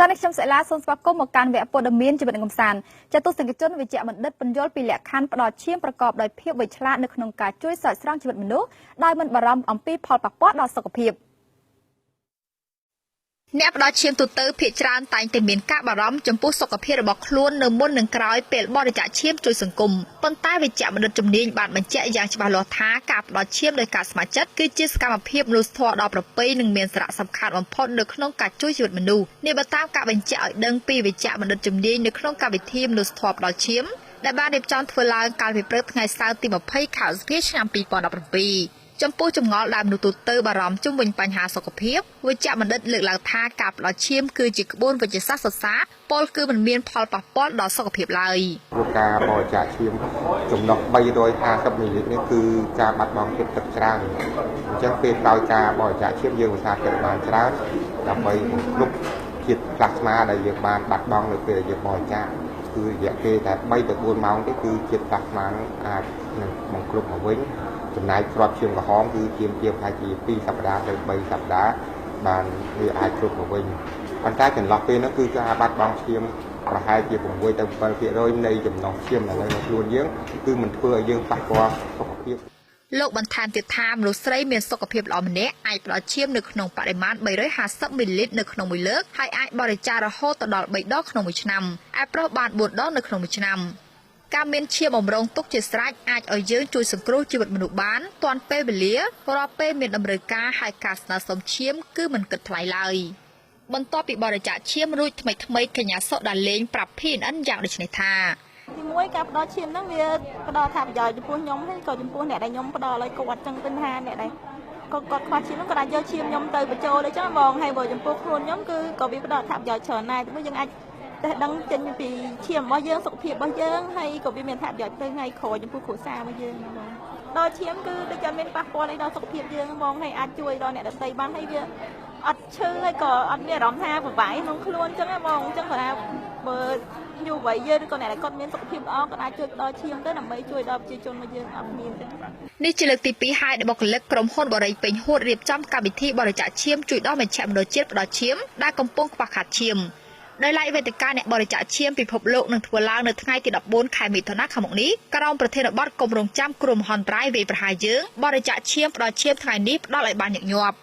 បាទនេះខ្ញុំសិលាសូមស្វាគមន៍មកកាន់វគ្គព័ត៌មានជីវិតនិងកំសាន្តចាទស្សនិកជនវិជ្ជបណ្ឌិតពន្យល់ពីលក្ខខណ្ឌផ្ដល់ឈាមប្រកបដោយភាពវៃឆ្លាតនៅក្នុងការជួយស្រោចស្រង់ជីវិតមនុស្សដោយមិនបារម្ភអំពីផលប៉ះពាល់ដល់សុខភាពអ្នកផ្ដល់ឈាមទូទៅភាគច្រើនតែងតែមានការបារម្ភចំពោះសុខភាពរបស់ខ្លួននៅមុននិងក្រោយពេលបរិច្ចាគឈាមជួយសង្គមប៉ុន្តែវិជ្ជបណ្ឌិតជំនាញបានបញ្ជាក់យ៉ាងច្បាស់លាស់ថាការផ្ដល់ឈាមដោយការស្ម័គ្រចិត្តគឺជាសកម្មភាពមនុស្សធម៌ដ៏ប្រពៃនិងមានសារៈសំខាន់បំផុតនៅក្នុងការជួយជីវិតមនុស្សនេះបើតាមការបញ្ជាក់ឲ្យដឹងពីវិជ្ជបណ្ឌិតជំនាញនៅក្នុងកម្មវិធីមនុស្សធម៌ផ្ដល់ឈាមដែលបានរៀបចំធ្វើឡើងកាលពីព្រឹកថ្ងៃសៅរ៍ទី20ខែឧសភាឆ្នាំ2017ចំពោះចម្ងល់ដែលមនុស្សទូទៅបារម្ភជុំវិញបញ្ហាសុខភាពវិជ្ជបណ្ឌិតលើកឡើងថាការផ្ដល់ឈាមគឺជាក្បួនវិទ្យាសាស្ត្រសុទ្ធសាធពលគឺមិនមានផលប៉ះពាល់ដល់សុខភាពឡើយព្រោះការបរិច្ចាគឈាមចំណុះ350មីលីលីត្រនេះគឺការបាត់បង់ជាតិទឹកច្រើនអញ្ចឹងពេលក្រោយការបរិច្ចាគឈាមយើងឧស្សាហ៍ទឹកបានច្រើនដើម្បីបង្គ្រប់ជាតិផ្លាស្មាដែលយើងបានបាត់បង់នៅពេលដែលយើងបរិច្ចាគគឺរយៈពេលតែ3ទៅ4ម៉ោងទេគឺជាតិផ្លាស្មាអាចនឹងបង្គ្រប់មកវិញចំណែកគ្រាប់ឈាមក្រហមគឺជាប្រហែលជា2សប្តាហ៍ទៅ3សប្តាហ៍បានវាអាចគ្រប់មកវិញប៉ុន្តែចន្លោះពេលនោះគឺការបាត់បង់ឈាមប្រហែលជា6ទៅ7%នៃចំណុះឈាមដែលនៅក្នុងខ្លួនយើងគឺមិនធ្វើឲ្យយើងប៉ះពាល់សុខភាពលោកបន្ថែមទៀតថាមនុស្សស្រីមានសុខភាពល្អម្នាក់អាចផ្ដល់ឈាមនៅក្នុងបរិមាណ350មីលីលីត្រនៅក្នុងមួយលើកហើយអាចបរិច្ចាគរហូតដល់3ដងក្នុងមួយឆ្នាំឯប្រុសបាន4ដងនៅក្នុងមួយឆ្នាំការមានឈាមបំរុងទុកជាស្រេចអាចឲ្យយើងជួយសង្គ្រោះជីវិតមនុស្សបានទាន់ពេលវេលារាល់ពេលមានតម្រូវការហើយការស្នើសុំឈាមគឺមិនគិតថ្លៃឡើយបន្ទាប់ពីបរិច្ចាគឈាមរួចថ្មីៗកញ្ញាសុដាលេងប្រាប់ PNN យ៉ាងដូចនេះថាទីមួយការផ្ដល់ឈាមហ្នឹងវាផ្ដល់អត្ថប្រយោជន៍ចំពោះខ្ញុំហើយក៏ចំពោះអ្នកដែលខ្ញុំផ្ដល់ឲ្យគាត់ចឹងទៅថាអ្នកដែលគាត់ខ្វះឈាមហ្នឹងគាត់អាចយកឈាមខ្ញុំទៅបញ្ចូលអីចឹងបងហើយបើចំពោះខ្លួនខ្ញុំគឺក៏វាផ្ដល់អត្ថប្រយោជន៍ច្រើនដែរទីមួយយើងអាចតែដឹងចេញពីឈាមរបស់យើងសុខភាពរបស់យើងហើយក៏វាមានអត្ថប្រយោជន៍ទៅថ្ងៃក្រោយចំពោះគ្រួសាររបស់យើងបងដល់ឈាមគឺដូចជាមានប៉ះពាល់អីដល់សុខភាពយើងបងហើយអាចជួយដល់អ្នកដទៃបានហើយវាអត់ឈឺហើយក៏អត់មានអារម្មណ៍ថាប្រវាយក្នុងខ្លួនចឹងណាបងចឹងគាត់ថាបើយុវវ័យយើងឬក៏អ្នកដែលគាត់មានសុខភាពល្អគាត់អាចជួយដល់ឈាមទៅដើម្បីជួយដល់ប្រជាជនរបស់យើងអត់មានចឹងនេះជាលើកទី2ហើយដែលបុគ្គលិកក្រុមហ៊ុនបរិយពេញហួតរៀបចំកម្មវិធីបរិច្ចាគឈាមជួយដល់មជ្ឈមណ្ឌលជាតិផ្ដល់ឈាមដែលកំពុងខ្វះខាតឈាមដោយឡែកវេទិកាអ្នកបរិច្ចាគឈាមពិភពលោកនឹងធ្វើឡើងនៅថ្ងៃទី14ខែមិថុនាខាងមុខនេះក្រោមប្រធានបទគម្រោងចាំគ្រោះមហន្តរាយវាយប្រហារយើងបរិច្ចាគឈាមផ្ដល់ឈាមថ្ងៃនេះផ្ដល់ឲ្យបានញឹកញាប់